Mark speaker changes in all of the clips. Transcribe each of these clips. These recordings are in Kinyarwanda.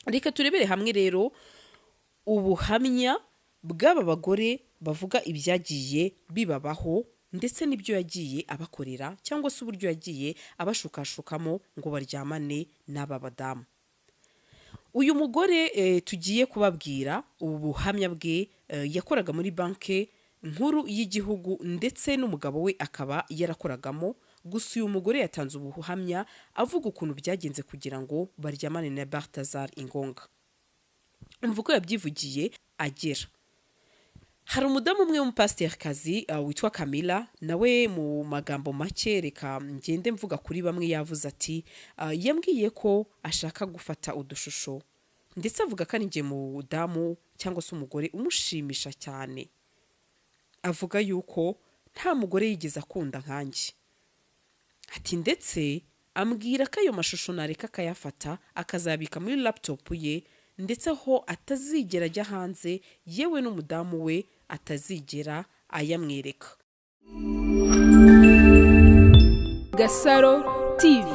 Speaker 1: Reka turebere hamwe rero ubuhamya bw'aba bagore bavuga ibyagiye bibabaho ndetse n'ibyo yagiye abakorera, cyangwa se uburyo yagiye abashukashukamo ngo baryamane n'aba badamu. Uyu mugore tugiye kubabwira ubu buhamya bwe, yakoraga muri Banki Nkuru y'Igihugu, ndetse n'umugabo we akaba yarakoragamo. Gusa uyu mugore yatanze ubuhamya avuga ukuntu byagenze kugira ngo baryamane na Balthazar Ingonga. Umva uko yabyivugiye agera: Hari umudamu umwe w'umupasiterikazi witwa Camilla. Nawe mu magambo make, reka ngende mvuga kuri bamwe, yavuze ati: "Yambwiye ko ashaka gufata udushusho, ndetse avuga ko ari njye mudamu cyangwa se umugore umushimisha cyane. Avuga yuko nta mugore yigeze akunda nkanjye." Ati: "Ndetse ambwira ko ayo mashusho nareka akayafata, akazabika muri laptop ye, ndetse aho atazigera ajya hanze, yewe n'umudamu we atazigera ayamwereka."
Speaker 2: Gasaro TV.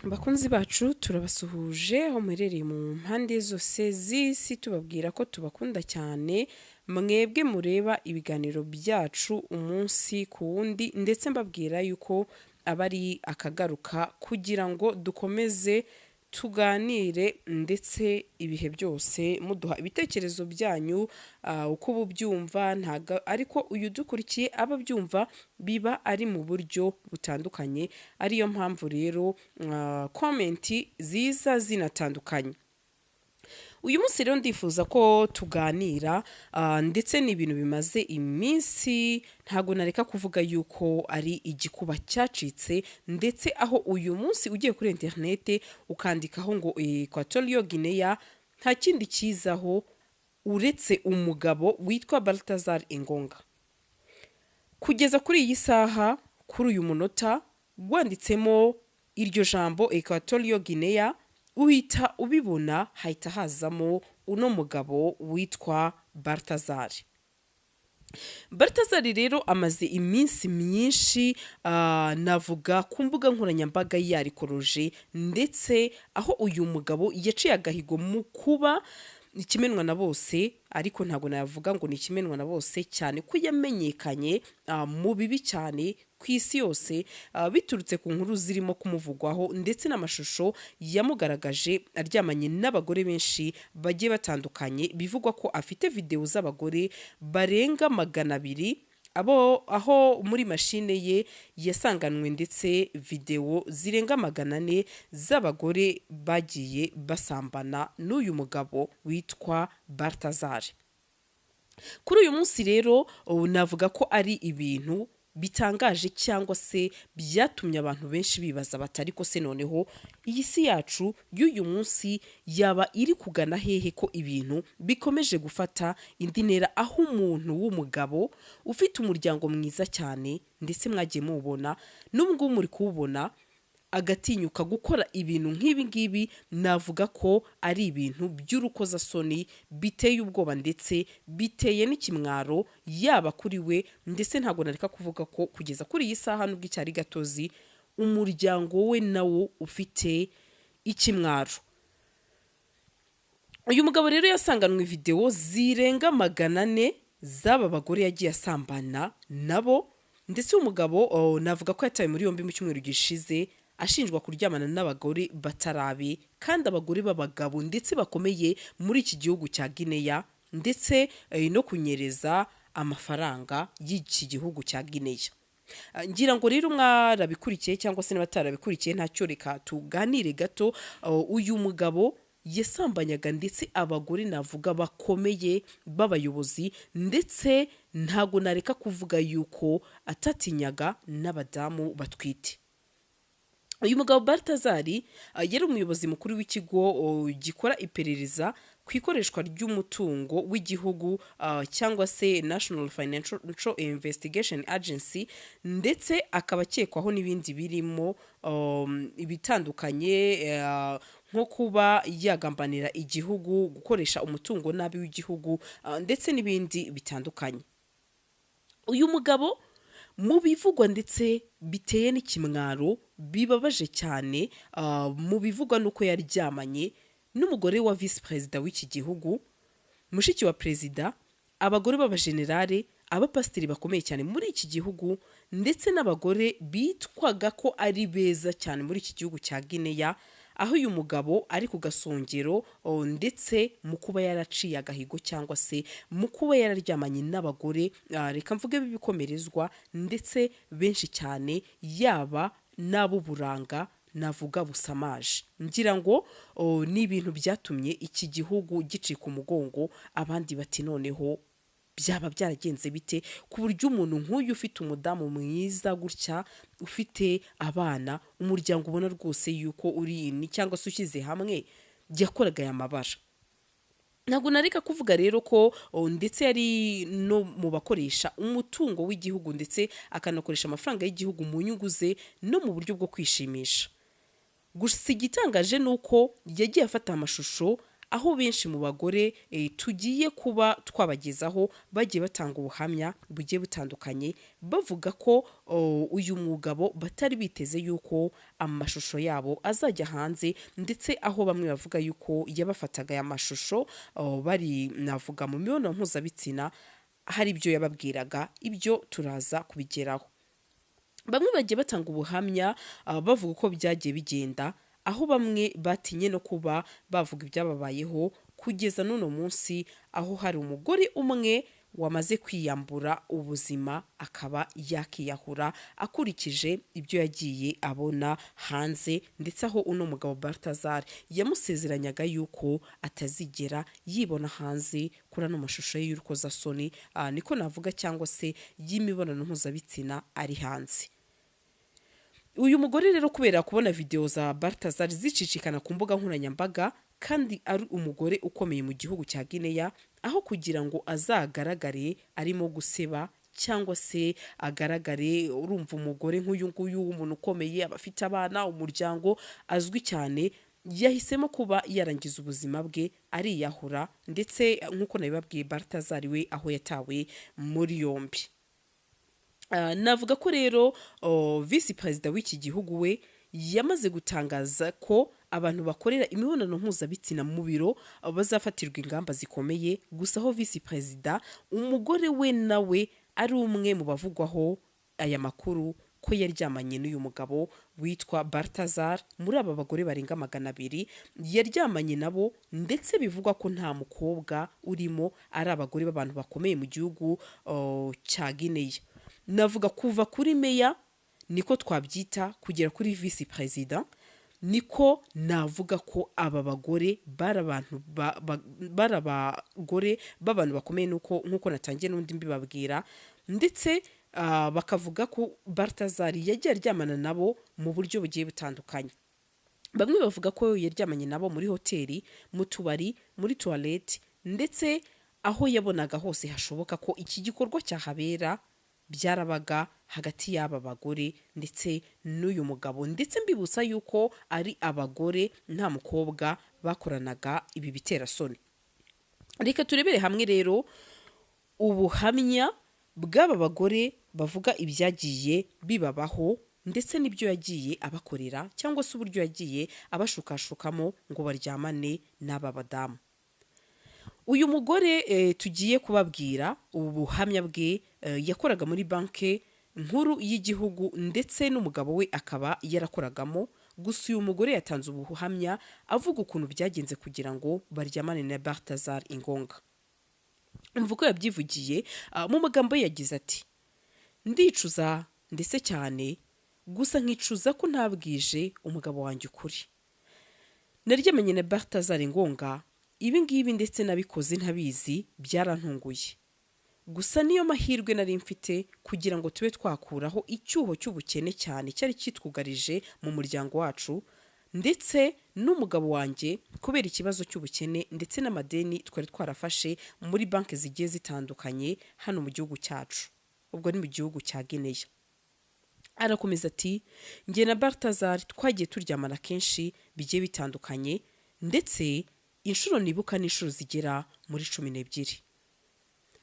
Speaker 1: Bakunzi bacu, turabasuhuje aho muherereye mu mpande zose z'isi, tubabwira ko tubakunda cyane mwebwe mureba ibiganiro byacu umunsi ku wundi, ndetse mbabwira yuko aba ari akagaruka kugira ngo dukomeze tuganire, ndetse ibihe byose muduha ibitekerezo byanyu, uko uba ubyumva. Ntago ariko uyu udukurikiye aba abyumva, biba ari mu buryo butandukanye, ariyo mpamvu rero comment ziza zinatandukanye. Uyu munsi rero ndifuza ko tuganira, ndetse ni ibintu bimaze iminsi, ntabwo nareka kuvuga yuko ari igikuba cyacitse, ndetse aho uyu munsi ugiye kuri interinete ukandikaho ngo Equatorial Guinea, nta kindi kizaho uretse umugabo witwa Balthazar Engonga. Kugeza kuri iyi saha, kuri uyu munota, wanditsemo iryo jambo Equatorial Guinea, uhita ubibona, hahita hazamo uno mugabo witwa Balthazar. Balthazar rero amaze iminsi myinshi, navuga ku mbuga nkoranyambaga yarikoroje, ndetse aho uyu mugabo yaciye agahigo mu kuba ikimenwa na bose, ariko ntabwo navuga ngo ni ikimenwa na bose cyane ko yamenyekanye mu bibi cyane ku isi yose, biturutse ku nkuru zirimo kumuvugwaho ndetse n'amashusho yamugaragaje aryamanye n'abagore benshi bagiye batandukanye. Bivugwa ko afite videwo z'abagore barenga 200, abo aho muri mashine ye yasanganwe ndetse videwo zirenga 400 z'abagore bagiye basambana n'uyu mugabo witwa Balthazar. Kuri uyu munsi rero, ubu navuga ko ari ibintu bitangaje cyangwa se byatumye abantu benshi bibaza bati: "Ariko se noneho iyi si yacu y'uyu munsi yaba iri kugana hehe, ko ibintu bikomeje gufata indi ntera, aho umuntu w'umugabo ufite umuryango mwiza cyane, ndetse mwagiye muwubona, n'ubu ngubu muri kuwubona, agatinyuka gukora ibintu nk'ibi ngibi?" Navuga ko ari ibintu by'urukozasoni biteye ubwoba, ndetse biteye n'ikimwaro yaba kuri we, ndetse ntabwo nareka kuvuga ko kugeza kuri iyi saha, nubwo icyari gatozi, umuryango we nawo ufite ikimwaro. Uyu mugabo rero yasanganwe videwo zirenga 400 z'aba bagore yagiye asambana nabo, ndetse uyu mugabo, navuga ko yatawe muri yombi mu cyumweru gishize ashinjwa kuryamana n'abagore batarabe, kandi abagore b'abagabo ndetse bakomeye muri iki gihugu cya Guinea, ndetse no kunyereza amafaranga y'iki gihugu cya Guinea. Ngira ngo rero mwarabikurikiye cyangwa se n'abatarabikurikiye ntacyo, reka tuganire gato. Uyu mugabo yasambanyaga ndetse abagore navuga bakomeye b'abayobozi, ndetse ntago nareka kuvuga yuko atatinyaga n'abadamu batwite. Uyu mugabo Balthazar yari umuyobozi mukuru w'ikigo gikora iperereza ku ikoreshwa ry'umutungo w'igihugu, cyangwa se National Financial Investigation Agency, ndetse akaba akekwaho n'ibindi birimo ibitandukanye, nko kuba yagambanira igihugu, gukoresha umutungo nabi w'igihugu, ndetse n'ibindi bitandukanye. Uyu mugabo Mu bivugwa ndetse biteye n'ikimwaro bibabaje cyane, mu bivugwa nuko yaryamanye n'umugore wa visi perezida w'iki gihugu, mushiki wa perezida, abagore b'abajenerale, abapasiteri bakomeye cyane muri iki gihugu, ndetse n'abagore bitwaga ko ari beza cyane muri iki gihugu cya Guinea, aho uyu mugabo ari ku gasongero, ndetse mu kuba yaraciye agahigo cyangwa se mu kuba yararyamanye n'abagore, reka mvuge b'ibikomerezwa, ndetse benshi cyane, yaba n'ab'uburanga navuga busamaje. Ngira ngo ni ibintu byatumye iki gihugu gicika umugongo, abandi bati noneho byaba byaragenze bite ku buryo umuntu nk'uyu ufite umudamu mwiza gutya, ufite abana, umuryango ubona rwose yuko uri ini cyangwa se ushyize hamwe, yakoraga aya mabara. Ntabwo nareka kuvuga rero ko ndetse yari no mu bakoresha umutungo w'igihugu, ndetse akanakoresha amafaranga y'igihugu mu nyungu ze no mu buryo bwo kwishimisha. Gusa igitangaje ni uko yagiye afata amashusho aho benshi mu bagore tugiye kuba twabagezaho bagiye batanga ubuhamya bugiye butandukanye, bavuga ko uyu mugabo batari biteze yuko amashusho yabo azajya hanze, ndetse aho bamwe bavuga yuko yabafataga aya mashusho bari navuga mu mibonano mpuzabitsina, hari ibyo yababwiraga, ibyo turaza kubigeraho. Bamwe bagiye batanga ubuhamya bavuga uko byagiye bigenda, aho bamwe batinye no kuba bavuga ibyababayeho kugeza n'uno munsi, aho hari umugore umwe wamaze kwiyambura ubuzima akaba yakiyahura akurikije ibyo yagiye abona hanze, ndetse aho uno mugabo Balthazar yamusezeranyaga yuko atazigera yibona hanze kuri ano mashusho ye y'urukozasoni, niko navuga, cyangwa se y'imibonano mpuzabitsina ari hanze. Uyu mugore rero kubera kubona video za Balthazar zicicikana ku mbuga nkoranyambaga, kandi ari umugore ukomeye mu gihugu cya Guinea, aho kugira ngo azagaragare arimo guseba cyangwa se agaragare, urumva umugore nk'uyu nguyu w'umuntu ukomeye, aba afite abana, umuryango, azwi cyane, yahisemo kuba yarangiza ubuzima bwe ariyahura, ndetse nk'uko nabibabwiye Balthazar we aho yatawe muri yombi. Navuga ko rero visi perezida w'iki gihugu we yamaze gutangaza ko abantu bakorera imibonano mpuzabitsina mu biro bazafatirwa ingamba zikomeye. Gusa aho visi perezida umugore we nawe ari umwe mu bavugwaho aya makuru ko yaryamanye n'uyu mugabo witwa Balthazar, muri aba bagore barenga 200 yaryamanye nabo, ndetse bivugwa ko nta mukobwa urimo, ari abagore b'abantu bakomeye mu gihugu cya Guinea. Navuga kuva kuri meya niko twabyita kugera kuri visi perezida, niko navuga ko aba bagore bari abagore b'abantu bakomeye, nuko nkuko natangiye n'undi mbibabwira, ndetse bakavuga ko Balthazar yagiye aryamana nabo mu buryo bugiye butandukanye. Bamwe bavuga ko yaryamanye nabo muri hoteli, mu tubari, muri toilette, ndetse aho yabonaga hose hashoboka ko iki gikorwa cyahabera byarabaga hagati y'aba bagore ndetse n'uyu mugabo. Ndetse mbibutsa yuko ari abagore nta mukobwa bakoranaga ibi biterasoni. Reka turebere hamwe rero ubuhamya bw'aba bagore bavuga ibyagiye bibabaho, ndetse n'ibyo yagiye abakorera cyangwa se uburyo yagiye abashukashukamo ngo baryamane n'aba badamu. Uyu mugore tugiye kubabwira ubuhamya bwe, yakoraga muri banki nkuru y'igihugu, ndetse n'umugabo we akaba yarakoragamo. Gusa uyu mugore yatanze ubuhamya avuga ukuntu byagenze kugira ngo baryamane na Balthazar Engonga. Umva uko yabyivugiye mu magambo ye, yagize ati: ndicuza ndetse cyane, gusa nkicuza ko ntabwije umugabo wanjye ukuri. Naryamanye na Balthazar Engonga, ibi ngibi ndetse nabikoze ntabizi, byarantunguye. Gusa niyo mahirwe nari mfite kugira ngo tube twakuraho icyuho cy'ubukene cyane cyari kitwugarije mu muryango wacu, ndetse n'umugabo wanjye kubera ikibazo cy'ubukene ndetse n'amadeni twari twarafashe muri banki zigiye zitandukanye hano mu gihugu cyacu, ubwo ni mu gihugu cya Guinea. Arakomeza ati: njye na Balthazar twagiye turyamana kenshi bigiye bitandukanye, ndetse inshuro nibuka n'inshuro zigera muri 12.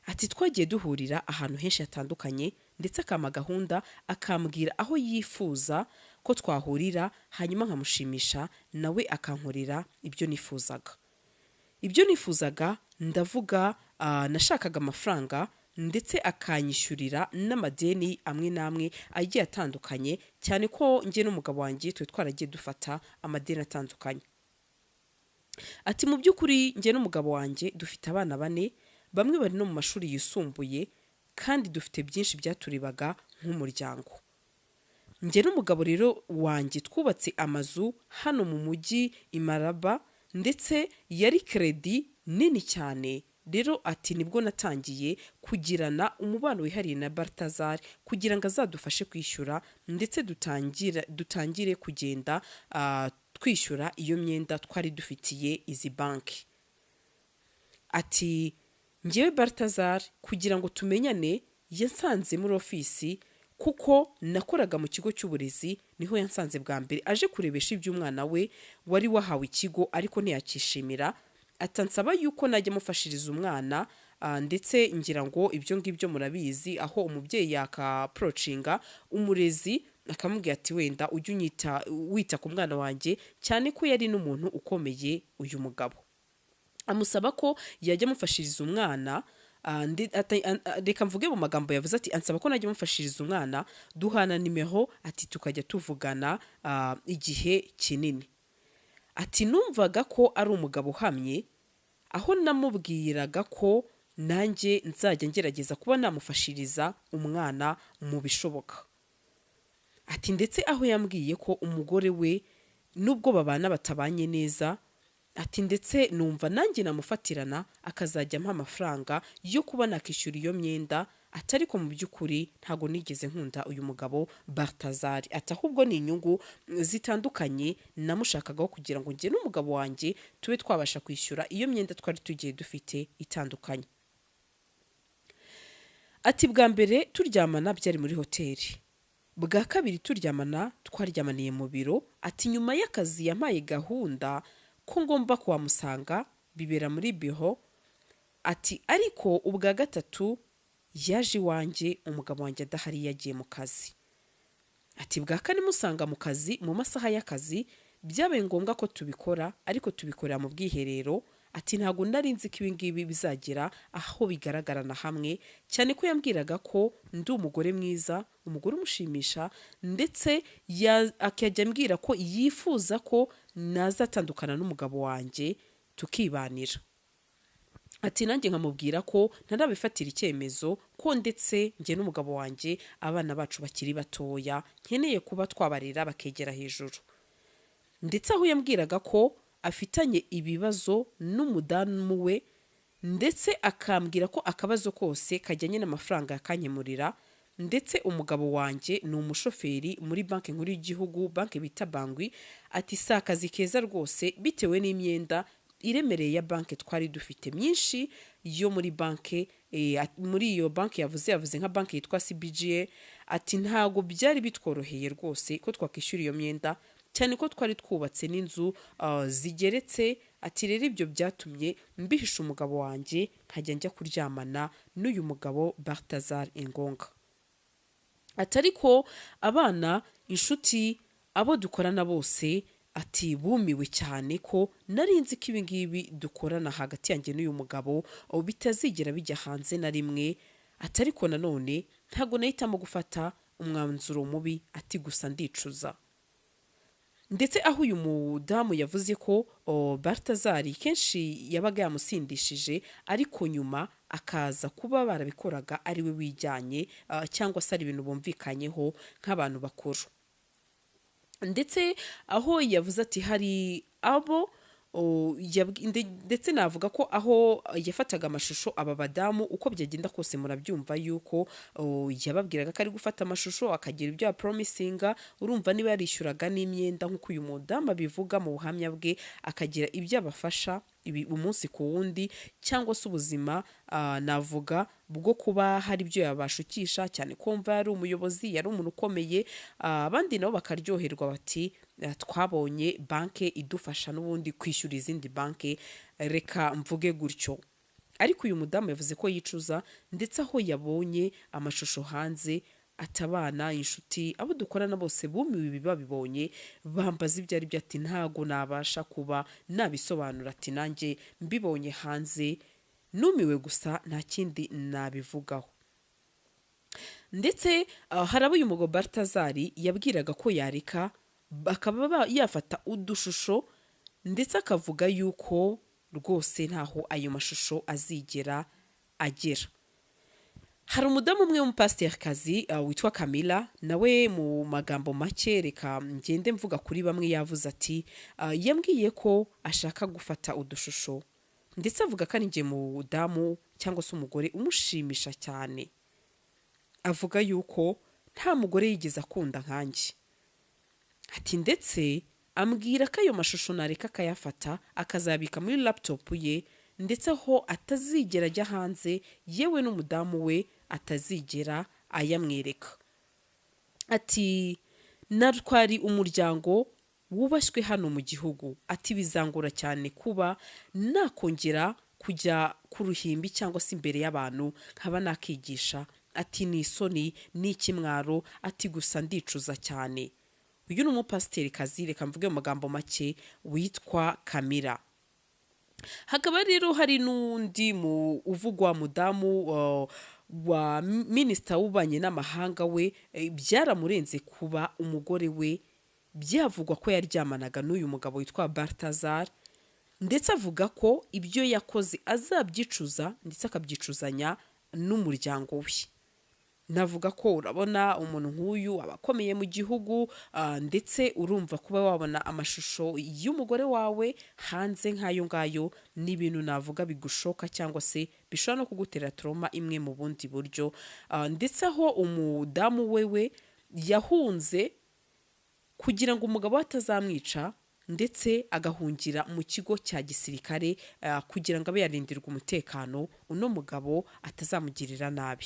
Speaker 1: Ati twagiye duhurira ahantu henshi hatandukanye, ndetse akampa gahunda, akambwira aho yifuza ko twahurira, hanyuma nkamushimisha, nawe akankorera ibyo nifuzaga. Ibyo nifuzaga ndavuga, nashakaga amafaranga ndetse akanyishyurira n'amadeni amwe n'amwe agiye atandukanye, cyane ko njye n'umugabo wanjye twe twaragiye dufata amadeni atandukanye. Ati mu by'ukuri njye n'umugabo wanjye dufite abana 4, bamwe bari no mu mashuri yisumbuye, kandi dufite byinshi byaturibaga nk'umuryango. Njye n'umugabo rero wanjye twubatse amazu hano mu mujyi i Maraba, ndetse yari kredi nini cyane. Rero ati nibwo natangiye kugirana umubano wihariye na Baltazar kugira ngo azadufashe kwishyura, ndetse dutangire kugenda twishyura iyo myenda twari dufitiye izi banki. Ati njyewe Baltazar kugira ngo tumenyane yasanze muri ofisi, kuko nakoraga mu kigo cy'uburezi, niho yansanze bwa mbere aje kurebesha iby'umwana we wari wahawe ikigo ariko ntiyakishimira. Atansaba yuko najya mufashiriza umwana, ndetse ngira ngo ibyo ngibyo murabizi, aho umubyeyi yakaprocinga umurezi akamubwira ati wenda ujye unyita wita ku mwana wanjye, cyane ko yari n'umuntu ukomeye uyu mugabo. Amusaba ko yajya amufashiriza umwana, reka mvuge mu magambo yavuze ati ansaba ko najya amufashiriza umwana, duhana nimero, ati tukajya tuvugana igihe kinini. Ati numvaga ko ari umugabo uhamye, aho namubwiraga ko nanjye nzajya ngerageza kuba namufashiriza umwana mu bishoboka. Ati ndetse aho yambwiye ko umugore we nubwo babana batabanye neza, ati ndetse numva nanjye namufatirana akazajya ampa amafaranga yo kuba nakishyura iyo myenda. Ati ariko mu by'ukuri ntago nigeze nkunda uyu mugabo Baltazar, ati ahubwo ni inyungu zitandukanye namushakagaho kugira ngo njye n'umugabo wanjye tube twabasha kwishyura iyo myenda twari tugiye dufite itandukanye. Ati bwa mbere turyamana byari muri hoteli, bwa kabiri turyamana twaryamaniye mu biro. Ati nyuma y'akazi yampaye gahunda ko ngomba kuhamusanga, bibera muri biro. Ati ariko ubwa gatatu yaje iwanjye umugabo wanjye adahari yagiye mu kazi. Ati bwa kane musanga mu kazi mu masaha y'akazi, byabaye ngombwa ko tubikora ariko tubikorera mu bwiherero. Ati ntago nari nzi ko ibi ngibi bizagera aho bigaragara na hamwe, cyane ko yambwiraga ko ndi umugore mwiza, umugore umushimisha, ndetse akajya ambwira ko yifuza ko nazatandukana n'umugabo wanjye tukibanira. Ati nanjye nkamubwira ko ntarabifatira icyemezo, ko ndetse njye n'umugabo wanjye abana bacu bakiri batoya nkeneye kuba twabarera bakegera hejuru. Ndetse aho yambwiraga ko afitanye ibibazo n'umudamu we, ndetse akambwira ko akabazo kose kajyanye n'amafaranga yakanyemurira, ndetse umugabo wanjye ni umushoferi muri banki nkuru y'igihugu, banki bita Bangui. Ati si akazi keza rwose bitewe n'imyenda iremereye ya banki twari dufite myinshi yo muri banki, muri iyo banki yavuze nka banki yitwa CBGA. Ati ntago byari bitworoheye rwose ko twakishyura iyo myenda, cyane ko twari twubatse n'inzu zigeretse. Ati rero ibyo byatumye mbihisha umugabo wanjye nkajya njya kuryamana n'uyu mugabo Baltazar Engonga. Ati ariko abana, inshuti, abo dukorana bose, ati bumiwe cyane ko nari nzi ko ibi ngibi dukorana hagati yanjye n'uyu mugabo bitazigera bijya hanze na rimwe. Ati ariko nanone ntago nahitamo gufata umwanzuro mubi, ati gusa ndicuza. Ndetse aho uyu mudamu yavuze ko Baltazar kenshi yabaga yamusindishije, ariko nyuma akaza kuba barabikoraga ari we wijyanye, cyangwa se ari ibintu bumvikanyeho nk'abantu bakuru. Ndetse aho yavuze ati hari abo ndetse navuga ko aho yafataga amashusho aba badamu uko byagenda kose murabyumva yuko yababwiraga ko ari gufata amashusho akagira ibyo yapromisinga. Urumva niba yarishyuraga n'imyenda nk'uko uyu mudamu abivuga mu buhamya bwe, akagira ibyo abafasha umunsi ku wundi, cyangwa se ubuzima navuga bwo kuba hari ibyo yabashukisha, cyane ko mva yari umuyobozi, yari umuntu ukomeye. Abandi nabo bakaryoherwa bati twabonye banke idufasha n'ubundi kwishyura izindi banke, reka mvuge gutyo. Ariko uyu mudamu yavuze ko yicuza, ndetse aho yabonye amashusho hanze atabana inshuti abo dukorana bose bumiwe ibi babibonye bambaza ibyo ari byo, ati ntago nabasha kuba nabisobanura, ati nanjye mbibonye hanze numiwe gusa nta kindi nabivugaho. Ndetse hari abo uyu mugabo Baltazar yabwiraga ko yareka akaba yafata udushusho, ndetse akavuga yuko rwose ntaho ayo mashusho azigera agera. Hari umudamu umwe w'umupasiterikazi witwa Camilla, nawe mu magambo make reka ngende mvuga kuri bamwe, yavuze ati yambwiye ko ashaka gufata udushusho, ndetse avuga ko ari njye mudamu cyangwa se umugore umushimisha cyane. Avuga yuko nta mugore yigeze akunda nkanjye. Ati ndetse ambwira ko ayo mashusho nareka akayafata akazabika muri laptop ye, ndetse aho atazigera ajya hanze, yewe n'umudamu we atazigera ayamwereka. Ati natwari umuryango wubashywe hano mu gihugu, ati bizangora cyane kuba nakongera kujya ku ruhimbi cyangwa se imbere y'abantu nkaba nakigisha, ati ni isoni ni ikimwaro, ati gusa ndicuza cyane. Uyu ni umupasiterikazi, reka mvuge mu magambo make, witwa Camilla. Hakaba rero hari n'undi uvugwa mudamu wa minisita w'ububanyi n'amahanga we, byaramurenze kuba umugore we byavugwa ko yaryamanaga n'uyu mugabo witwa Baltazar, ndetse avuga ko ibyo yakoze azabyicuza ndetse akabyicuzanya n'umuryango we. Navuga ko urabona umuntu nk'uyu aba akomeye mu gihugu, ndetse urumva kuba wabona amashusho y'umugore wawe hanze nk'ayo ngayo ni ibintu navuga bigushoka cyangwa se bishobora no kugutera trauma imwe mu bundi buryo. Ndetse aho umudamu wewe yahunze kugira ngo umugabo we atazamwica, ndetse agahungira mu kigo cya gisirikare kugira ngo abe yarindirwa umutekano, uno mugabo atazamugirira nabi.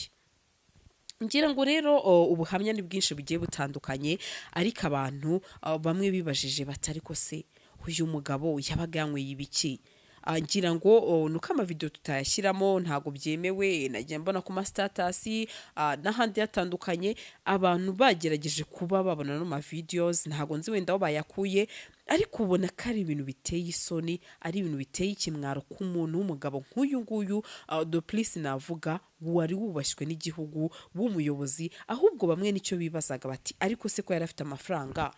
Speaker 1: Ngira ngo rero ubuhamya ni bwinshi bugiye butandukanye, ariko abantu bamwe bibajije batari ko se uyu mugabo yabaga yanyweye ibiki? Ngira ngo nuko amavideo tutayashyiramo ntago byemewe, nagiye mbona ku ma status n'ahandi hatandukanye abantu bagerageje kuba babona no ma videos, ntago nzi wenda aho bayakuye, ariko ubona ko ari ibintu biteye isoni, ari ibintu biteye ikimwaro ku muntu w'umugabo nk'uyu nguyu, de plus navuga wari wubashywe n'igihugu w'umuyobozi. Ahubwo bamwe nicyo bibazaga bati ariko se ko yari afite amafaranga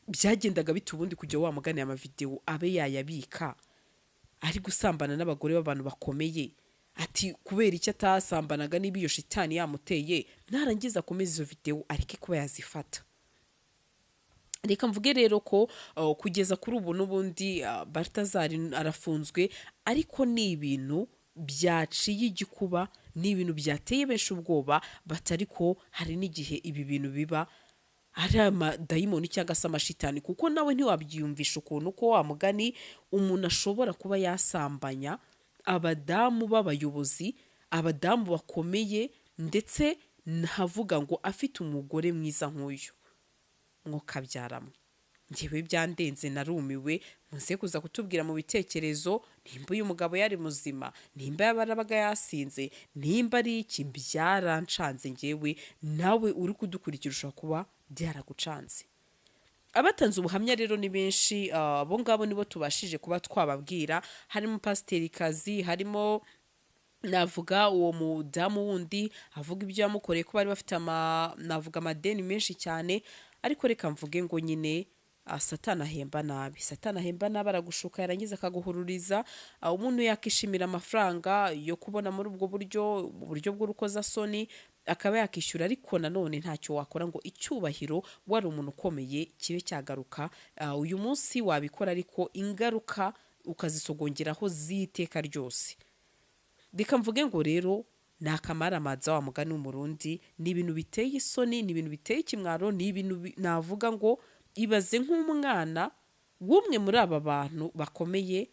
Speaker 1: byagendaga bite ubundi kujya wamuganiye amavideo abe yayabika ari gusambana n'abagore b'abantu bakomeye, ati kubera icyo atasambanaga niba iyo shitani yamuteye, narangiza akomeza izo video areke kuba yazifata. Reka mvuge rero ko kugeza kuri ubu n'ubundi Baltazar arafunzwe, ariko ni ibintu byaciye igikuba, ni ibintu byateye benshi ubwoba, batari ko hari n'igihe ibi bintu biba ari amadayimoni cyangwa se amashitani, kuko nawe ntiwabyiyumvisha ukuntu ko wa mugani umuntu ashobora kuba yasambanya abadamu b'abayobozi, abadamu bakomeye, ndetse ntavuga ngo afite umugore mwiza nk'uyu mwokabyaramo. Njyewe byandenze narumiwe, muze kuza kutubwira mu bitekerezo nimba uyu mugabo yari muzima, nimba yabarabaga yasinze, nimba ari iki, byarancanze njyewe, nawe uri kudukurikira ushobora kuba byaragucanze. Abatanze ubuhamya rero ni benshi, abo ngabo nibo tubashije kuba twababwira, harimo pasiterikazi, harimo navuga uwo mudamu wundi avuga ibyo yamukoreye ko bari bafite navuga amadeni menshi cyane, ariko reka mvuge ngo nyine Satani ahemba nabi, Satani ahemba nabi, aragushuka yarangiza akaguhururiza. Umuntu yakishimira amafaranga yo kubona muri ubwo buryo, buryo bw'urukozasoni, akaba yakishyura, ariko nanone ntacyo wakora ngo icyubahiro wari umuntu ukomeye kibe cyagaruka. Uyu munsi wabikora ariko ingaruka ukazisogongeraho z'iteka ryose. Reka mvuge ngo rero ni akamaramaza wa mugani w'Umurundi, ni ibintu biteye isoni, ni ibintu biteye ikimwaro, ni ibintu navuga ngo ibaze nk'umwana w'umwe muri aba bantu bakomeye,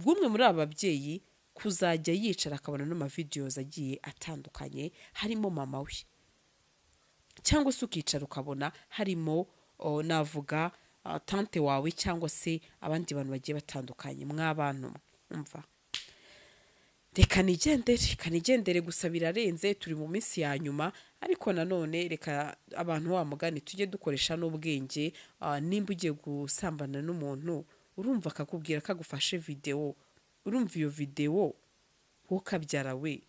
Speaker 1: w'umwe muri aba babyeyi, kuzajya yicara akabona n'amavideos agiye atandukanye harimo mama we, cyangwa se ukicara ukabona harimo navuga tante wawe cyangwa se abandi bantu bagiye batandukanye mw'abantu umva. Reka nigendere, reka nigendere, gusa birarenze, turi mu minsi ya nyuma. Ariko nanone reka abantu, wa mugani, tujye dukoresha n'ubwenge. Nimba ugiye gusambana n'umuntu, urumva akakubwira ko agufashe videwo, urumva iyo videwo wowe ukabyara we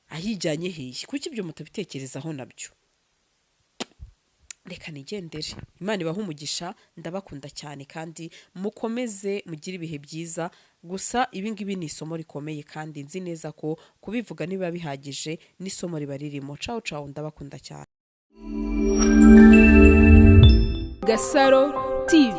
Speaker 1: ayijyanye hehe? Kuki ibyo mutabitekerezaho nabyo? Reka nigendere. Imana ibahe umugisha, ndabakunda cyane kandi mukomeze mugire ibihe byiza. Gusa ibi ngibi ni isomo rikomeye, kandi nzi neza ko kubivuga niba bihagije n'isomo riba ririmo. Cawu cawu, ndabakunda cyane.
Speaker 2: Gasaro TV.